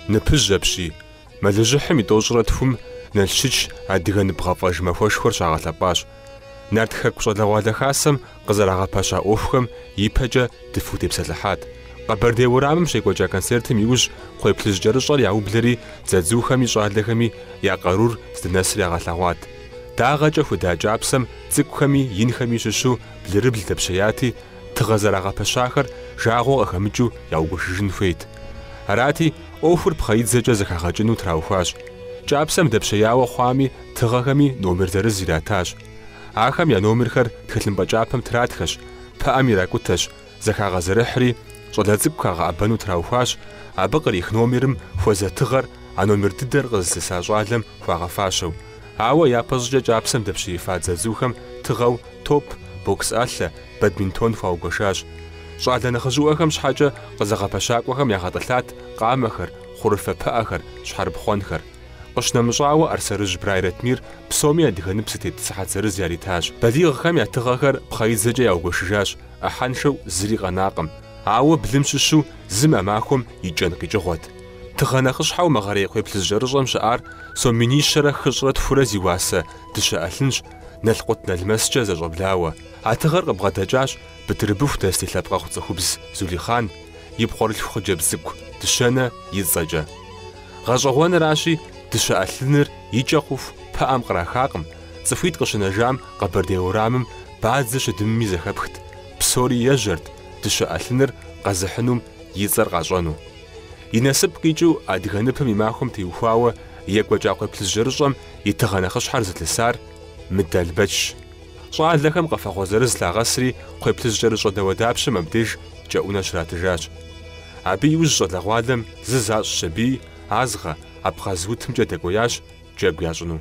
Ныпыжь апщий! Мэлыжьыхьым и 93-м Налщыч Адыгэ ныпгъэфӏэж махуэшхуэр щагъэлъэпӏащ. Нарт Хэку щӏалэгъуалэ хасэм къызэрагъэпэща ӏуэхухэм ипэкӏэ дыфхутепсэлъыхьат. Къэбэрдей уэрамым щекӏуэкӏа концертым иужь кхъуейплъыжькӏэрыщӏэр яублэри, дзадзухэми щӏалэхэми я къарур здынэсыр ягъэлъэгъуат. Дагъэкӏэ худа кӏапсэм цӏыкӏухэми инхэми щыщу блырыбл дэпщеяти, тыгъэ зэрагъэпэщахэр жагъуэ къыхэмыкӏыу яугуэшыжын хуейт. Арати, ӏуэхур пхъэидзэкӏэ зэхагъэкӏыну траухуащ. Кӏапсэм дэпщеяуэ хъуами, тыгъэхэми номер зырыз иратащ. Ахэм я номерхэр тхылъымпӏэ кӏапэм тратхэщ, пыӏэм иракӏутэщ, зэхагъэзэрыхьри, щӏалэ цӏыкӏу хагъэӏэбэну траухуащ, абы кърих номерым хуэзэ тыгъэр а номер дыдэр къызылъыса щӏалэм хуагъэфащэу. Ауэ япэщӏыкӏэ кӏапсэм дэпщеифа дзадзухэм тыгъэу топ, бокс ӏэлъэ, бадминтон хуаугуэшащ. Щӏалэ нэхъыжьыӏуэхэм щхьэкӏэ къызэгъэпэщакӏуэхэм ягъэтӏылъат къамэхэр, хъурыфэ пыӏэхэр, щхьэрыпхъуэнхэр. Къыщынэмыщӏауэ, ӏэрсэрыжь Брай Ратмир псоми адыгэ нып зытет сыхьэт зырыз яритащ. Балигъхэм я тыгъэхэр пхъэидзэкӏэ яугуэшыжащ, ӏыхьэншэу зыри къэнакъым. Ауэ блым щыщу зым а махуэм и кӏэн къикӏыгъуэт. Тыгъэ нэхъыщхьэу мыгъэрей кхъуейплъыжькӏэрыщӏэм щыӏар сом минищэрэ хыщӏрэ тхурэ зи уасэ дыщэ ӏэлъынщ, налкъут-налмэскӏэ зэщӏэблауэ. А тыгъэр къыбгъэдэкӏащ Бытырбыху дэс ди лъэпкъэгъу цӏыхубз Зулихъан, и пхъуэрылъху хъыджэбз цӏыкӏу Дыщэнэ и цӏэкӏэ. Гъэщӏэгъуэныращи, дыщэ ӏэлъыныр и кӏэ хъуху пыӏэм кърахакъым, цӏыхуитӏ къыщынэжам Къэбэрдей уэрамым бадзэ щыдымми зэхэпхт, псори ежьэрт дыщэ ӏэлъыныр къэзыхьынум и цӏэр къащӏэну. И насып къикӏыу Адыгэ ныпым и махуэм теухуауэ екӏуэкӏа кхъуейплъыжькӏэрыщӏэм и тыгъэ нэхъыщхьэр зылъысар Мыд Албэчщ. Щӏалэхэм къэфэгъуэ зырыз лъагъэсри, кхъуейплъыжькӏэрыщӏэ дауэдапщэм абдеж кӏэӏунэ щратыжащ. Абы иужь щӏалэгъуалэм зы защӏщ аби, Азгъэ, Абхъаз утымкӏэ дэкӏуеящ джэгу ящӏыну.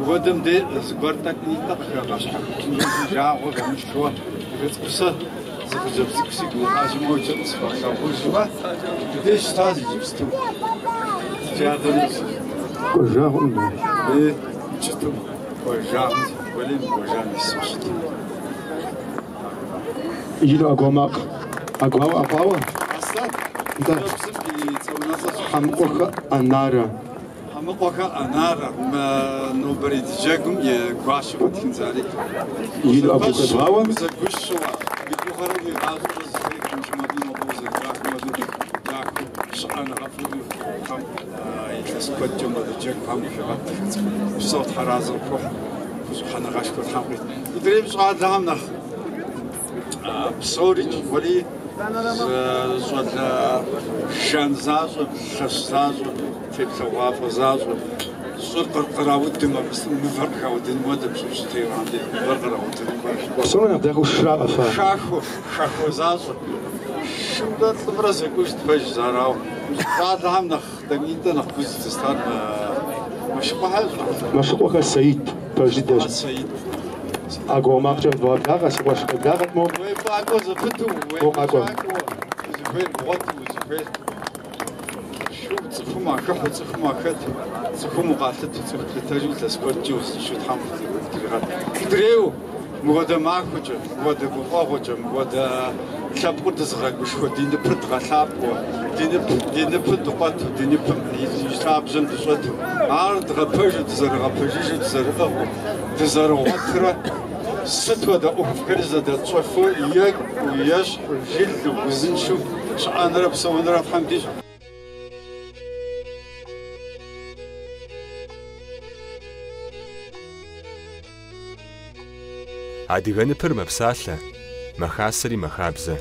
Мыхуэдэм де зыгуэр тӏэкӏунитӏэ къыхэгъэщхьэхукӏыну си жагъуэ хэмылъуэ, цӏыкӏу сэ зы хъыджэбз цӏыкӏу сигу ирихьащи, моуэ къысхуэлъагъужмэ, мыбдеж щытащ иджыпсту. Иджы адэм Кӏуэжагъым. Е, иджыту кӏуэжагъым, уэлей мыкӏуэжам ису щыту. Ину ӏэгуауэ макъ. ӏэгуауэ, ӏэкъуауэ? Аслъэн, Нтӏэ. хъыджэбзым и цӏэ-унэцӏэр Хьэмыкъуэхэ Анарэ. Хьэмыкъуэхэ Анарэ, мы нобэрей ди джэгум и гуащэу къэтхын зари. Ину ӏэгу хуэдгъауэ. Узэгущуэ, уи гугъэрэ уи гъащӏэрэ зэтехуэм хуэдэу нобэ узэрыдахым хуэдэу дахэу щыӏэныгъэфӏу Тхьэм илъэс куэдкӏэ мыпхуэдэ джэгухэм ухигъэт цӏыху псэу Тхьэразэ къыпхухъу, хущӏыхьэныгъэшхуэ Тхьэм къуит. Мыдрейм щӏалэхэм нэхъ псорикӏ уэри зы щӏалэ жан защӏэ, лъэщ защӏэ, теплъэгъуафӏэ защӏэ, щӏыр къраудым, абы мывэр къыхаудыным хуэдэ, пщӏым щытеуэхэм деж мывэр къраудыным хуэдэ. Псоми нэхъ дахэу шыра къэфа. Хахуэ, хахуэ защӏэ. Шымрэ лӏымрэ зэкӏужт пэж зарауэ. Щӏалэхэм нэхъ тӏэкӏунитӏэ нэхъ гу зылъыстар Мэшыкъуэхэ Мэшыкъуэхэ Саид, пэж дыдэщ. Саид. ӏэгуауэ макъкӏэ къыдвгъэблагъэ, си къуэш къеблагъэт мо. Уефӏакӏуэ зэпыту, Мо къакӏуэ. уефӏакӏуэ, узыхуейр бгъуэту, узыхуейр шу цӏыхум ахыхьу, цӏыхум ахэту, цӏыхум укъалъыту, цӏыху плъытэжу илъэс куэдкӏэ узыншэу Тхьэм дригъэт. Мыдрейуэ, мыхуэдэ махуэкӏэ, мыхуэдэ гуфӏэгъуэкӏэ, мыхуэдэ лъэпкъыр дызыгъэгушхуэ, ди ныпыр дгъэлъапӏэу, ди ныпым дыкъуэту, ди ныпым и лъабжьэм дыщӏэту, ар дгъэпэжу, дызэрыгъэпэжыжу, дызэрыӏыгъыу, дызэрыгъуэтрэ сыт хуэдэ ӏуэхуфӏхэри зэдэтщӏэфу, екӏуу, ещхьу, жылу, узыншэу щыӏэнрэ псэунрэ Тхьэм дищӏ. Адыгэ ныпыр мэпсалъэ, мэхасэри мэхабзэ.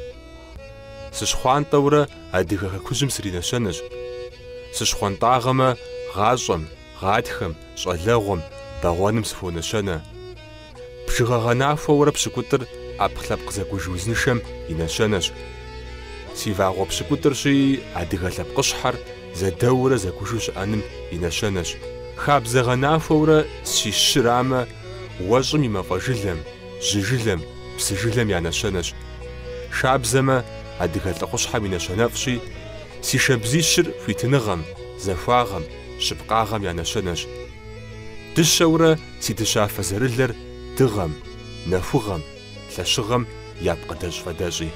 Сыщхъуантӏэурэ адыгэ хэкужьым сринэщэнэщ. Сыщхъуантӏагъэмэ, гъащӏэм, гъатхэм, щӏалэгъуэм, бэгъуэным сыхуонэщэнэ. Бжыгъэгъэнахуэурэ пщыкӏутӏыр ӏэпкълъэпкъ зэкӏуж узыншэм и нэщэнэщ. Си вагъуэ пщыкӏутӏырщи, адыгэ лъэпкъыщхьэр зэдэурэ зэкӏужу щыӏэным и нэщэнэщ. Хабзэгъэнахуэурэ си щырамэ, уэщӏым и мафӏэжылэм, жьыжылэм, псыжылэм я нэщэнэщ. Шабзэмэ, адыгэ лӏыхъущхьэм и нэщэнэфӏщи, си шабзищыр хуитыныгъэм, захуагъэм, щыпкъагъэм я нэщэнэщ. Дыщэурэ си дыщафэ зэрылэр дыгъэм, нэхугъэм, лъэщыгъэм я пкъыдэщӏ-фэдэщӏи.